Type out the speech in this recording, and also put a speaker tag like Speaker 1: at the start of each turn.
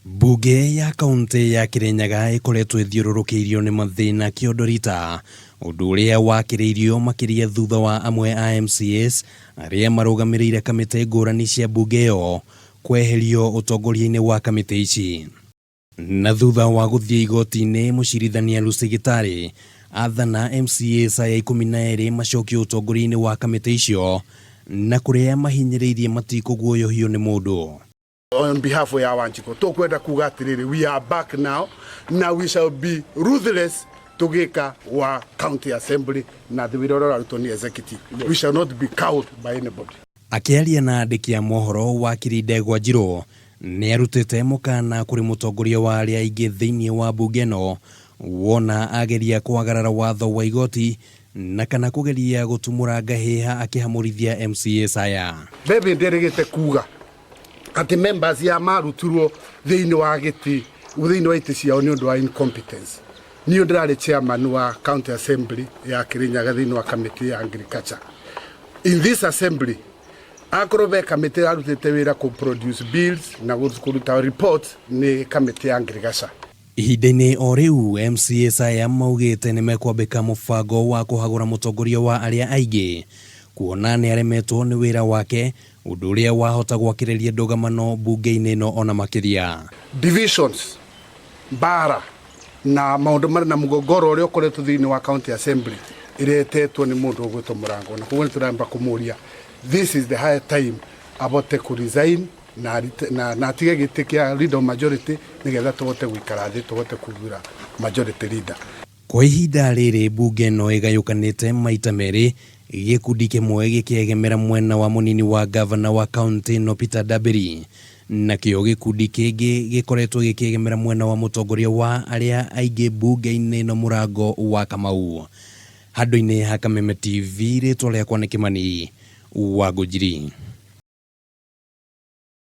Speaker 1: Mbunge ya kaunti ya Kirinyaga ĩkoretwo ĩthiũrũrũkĩirio nĩ mathĩna kĩondo rita, ũndũ ũrĩa wakĩrĩirio makĩria thutha wa amwe a MCAs arĩa marũgamĩrĩire kamĩtĩ ngũrani cia mbunge ĩyo kweherio ũtongoria-inĩ wa kamĩtĩ ici. Na thutha wa gũthiĩ igoti-inĩ, mũcirithania Lucy Gĩtarĩ athana MCAs aya 12 macokio ũtongoria-inĩ wa kamĩtĩ icio na kũrĩa mahinyĩrĩirie matikũguoyohio nĩ mũndũ.
Speaker 2: On behalf ya Wanjiko tukwenda kuga atiriri, we are back now na we shall be ruthless tugika wa county assembly na wira uria urarutwo ni executive. We shall not be cowed by anybody.
Speaker 1: Akĩaria na andĩki a mohoro, wakiri Ndegwa Njirũ nĩ arutĩte mũkana kũrĩ mũtongoria wa arĩa aingĩ thĩinĩ wa mbunge ĩno wona ageria kwagarara watho wa igoti na kana kũgeria gũtumũra ngahĩha akĩhamũrithia MCAs aya.
Speaker 2: Bebe nderĩgĩte kuga atĩ members ya marutirwo thĩinĩ wa gĩtĩ, thĩinĩ wa itĩ ciao nĩ ũndũ wa incompetence. Niĩ ndĩrarĩ chairman wa county assembly ya Kirinyaga thĩinĩ wa committee ya agriculture. In this assembly, akorwo be kamĩtĩ yarutĩte wĩra kũ produce bills na kũruta report, nĩ kamĩtĩ ya agriculture.
Speaker 1: Ihinda-inĩ o rĩu, MCAs aya maugĩte nĩ mekwambĩka mũbango wa kũhagũra mũtongoria wa arĩa aingĩ kuona nĩ aremetwo nĩ wĩra wake, ũndũ ũrĩa wahota gwakĩrĩria ndũgamano mbunge-inĩ ĩno ona makĩria.
Speaker 2: Divisions, mbara na maũndũ marĩ na mũgogoro ũrĩa ũkoretwo thĩinĩ wa county assembly ĩretetwo nĩ mũndũ ũgwĩtwo Mũrango, na koguo nĩ tũramba kũmũria, this is the high time abote kũ resign na atige gĩtĩ kĩa leader of majority, nĩgetha tũhote gũikara thĩ, tũhote kũgura majority leader.
Speaker 1: Kwa ihinda rĩrĩ, mbunge ĩno ĩgayũkanĩte maita merĩ, gĩkundi kĩmwe gĩkĩegemera mwena wa mũnini wa gavana wa kaunti ĩno Peter Ndambĩri, nakĩo gĩkundi kĩngĩ gĩkoretwo gĩkĩegemera mwena wa mũtongoria wa arĩa aingĩ mbunge-inĩ ĩno Mũrango wa Kamau. Handũ-inĩ ha Kameme TV, rĩtwa rĩakwa nĩ Kĩmani wa Ngũnjiri.